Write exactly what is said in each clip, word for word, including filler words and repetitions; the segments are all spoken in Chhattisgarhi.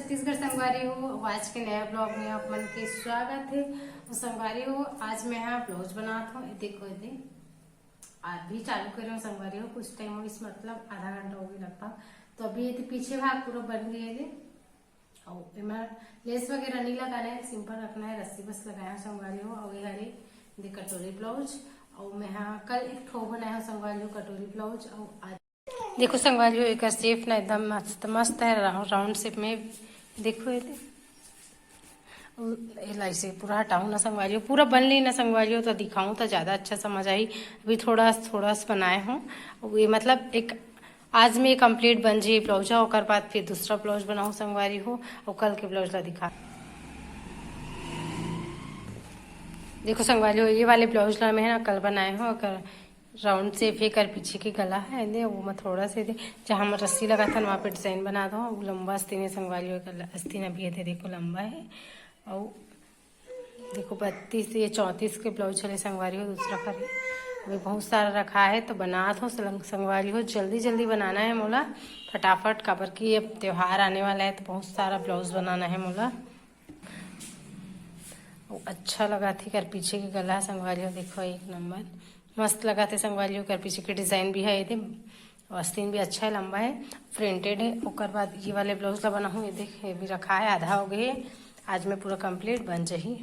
छत्तीसगढ़ संगवारी हो, आज के नया ब्लॉग में आप मन के स्वागत है। और संगवारी हो, आज मैं यहाँ ब्लाउज बनात हूँ। ये देखो, ये दे, आज भी चालू करे हूँ संगवारी हो, कुछ टाइम हो, इस मतलब आधा घंटा हो गया लगभग। तो अभी ये दे पीछे भाग पूरा बन गया है दे। और एमा लेस वगैरह नहीं लगाना है, सिंपल रखना है, रस्सी बस लगाया हूँ संगवारी हो। और ये हरे दे कटोरी ब्लाउज, और मैं हाँ कल एक ठो बनाया हूँ संगवारी हो कटोरी ब्लाउज। और आज देखो संगवारी हो, एकर शेप ना एकदम मस्त, मस्त है, राउ-, राउंड शेप में। देखो ये दे। अउ एला ऐसे पूरा हटाऊँ ना संगवारी हो, पूरा बन ली ना संगवारी हो, तो दिखाऊँ तो ज़्यादा अच्छा समझ आई। अभी थोड़ा थोड़ा सा बनाए हूँ। अब ये मतलब एक आज में कंप्लीट बन जाई ब्लाउज, ओकर बाद फिर दूसरा ब्लाउज बनाऊँ संगवारी हो, और कल के ब्लाउज ला दिखा। देखो संगवारी हो, ये वाले ब्लाउज ला मैं है ना कल बनाए हूँ, ओकर राउंड शेप है, कर पीछे के गला है दे, वो मैं थोड़ा से दे, जहाँ मैं रस्सी लगा था वहाँ पे डिजाइन बना दो। वो लंबा आस्तीन है संगवारी हो, आस्तीन अभी ये दे, देखो लंबा है। और देखो बत्तीस, ये चौंतीस के ब्लाउज चले संगवारी हो, दूसरा खरीद। अभी बहुत सारा रखा है तो बनात हो संग-, संगवारी हो, जल्दी जल्दी बनाना है मोला फटाफट, काबर कि अब त्योहार आने वाला है तो बहुत सारा ब्लाउज बनाना है मोला। वो अच्छा लगा थे, कर पीछे के गला संगवारी हो, देखो एक नंबर मस्त लगा थे संगवारी हो, कर पीछे के डिजाइन भी है ये दे, आस्तीन भी अच्छा है, लंबा है, प्रिंटेड है। ओकर बाद ये वाले ब्लाउज ला बनाहूँ, ये देख ये भी रखा है, आधा हो गए, आज में पूरा कंप्लीट बन जाही।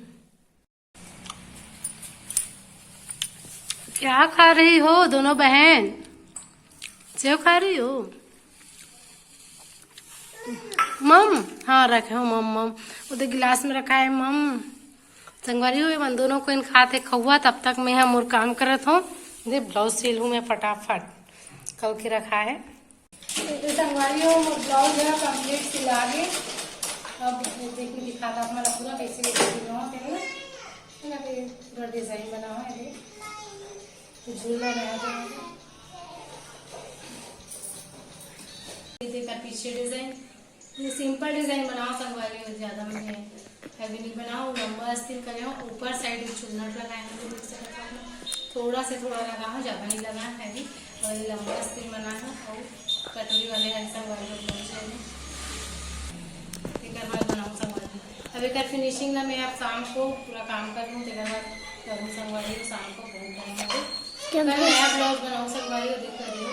क्या खा रही हो दोनों बहन? सेव खा रही हो? मम, हाँ रखे हो मम, मम। उधर गिलास में रखा है मम। संगवारी हो, ये मन दोनों को इन खाते खौआ, तब तक मैं हम और काम करत हूँ। दे ब्लाउज सिल हूँ मैं फटाफट, कल के रखा है। तो संगवारी हो, मोर ब्लाउज है कंप्लीट सिला के। अब देखिए दिखाता हूँ, मतलब पूरा कैसे कैसे सिलवा है ना, पूरा डिजाइन बना हुआ है। तो झूला रह गया है। ये देखा पीछे डिजाइन, ये सिंपल डिजाइन बनाओ संगवारी हो, ज्यादा मुझे हैवी नहीं बनाओ। लंबा आस्तीन करे हो, ऊपर साइड चुन्नट लगाए हो, देख सकते हो, थोड़ा से थोड़ा लगा हो, ज्यादा नहीं लगा है हैवी। और ये लंबा आस्तीन बना है और कटोरी वाले हैं संगवारी हो, ब्लाउज है। एकर बाद बनाऊँ संगवारी। अब एकर फिनिशिंग ना मैं आप शाम को पूरा काम कर लूँ, तेकर बाद करूँ संगवारी हो, शाम को बहुत टाइम हो गया। कल नया ब्लाउज बनाऊँ संगवारी हो, देख कर रही हो।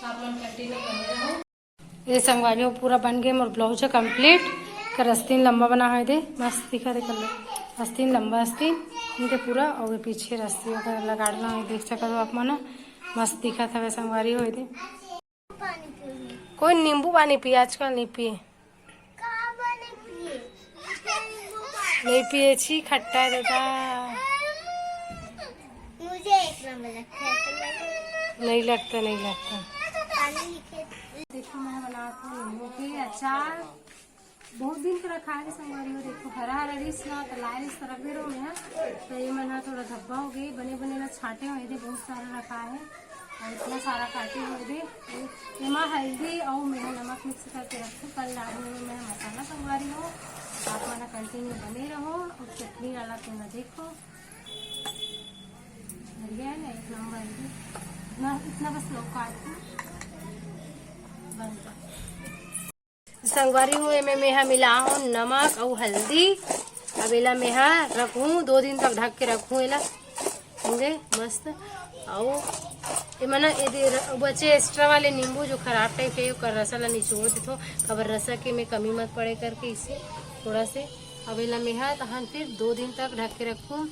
आप मन कंटिन्यू बने रहो। ये संगवारी हो पूरा बन गए मोर ब्लाउज है कंप्लीट। कर आस्तीन लंबा बना है दे, मस्त दिखा दे कलर। आस्तीन लंबा आस्तीन इनके पूरा, और ये पीछे रस्सी वगैरह लगाड़ना है, देख सकते हो आप मन, मस्त दिखा था संगवारी हो दे। कोई नींबू पानी पिए, आजकल नहीं पिए। नहीं पिए छी, खट्टा है दादा। मुझे एक नंबर लगता है। नहीं लगता, नहीं लगता। देखो मैं बनात हूँ नींबू के अचार। बहुत दिन के रखा है संगवारी हो। देखो हरा हरा रिस ना तो लाए रिस तो रख दे रहो मैं। तो ये मन हा थोड़ा धब्बा हो गई, बने बने ना छांटे हुए थे, बहुत सारा रखा है। और इतना सारा काटे हुए थे। एमा हल्दी और मेहा नमक मिक्स करके रखो, कल डालने में मैं मसाला संगवारी हो। आप मन कंटिन्यू बने रहो और चटनी वाला तो ना देखो। बढ़िया है ना, एक नंबर है। इतना, इतना बस लोग काट दो। बन गया। संगवारी हो, एमे मेहा मिला हो नमक अउ हल्दी। अब एला मेहा रखूँ, दो दिन तक ढक के रखूँ एला। समझे? मस्त। अउ एमा ना, ये दे र-, बचे एक्स्ट्रा वाले नींबू जो खराब टाइप है, ओकर रसा ला निचोड़ देथो, काबर रसा के में कमी मत पड़े करके इसे थोड़ा से। अब एला मेहा तहन फिर दो दिन तक ढक के रखूँ।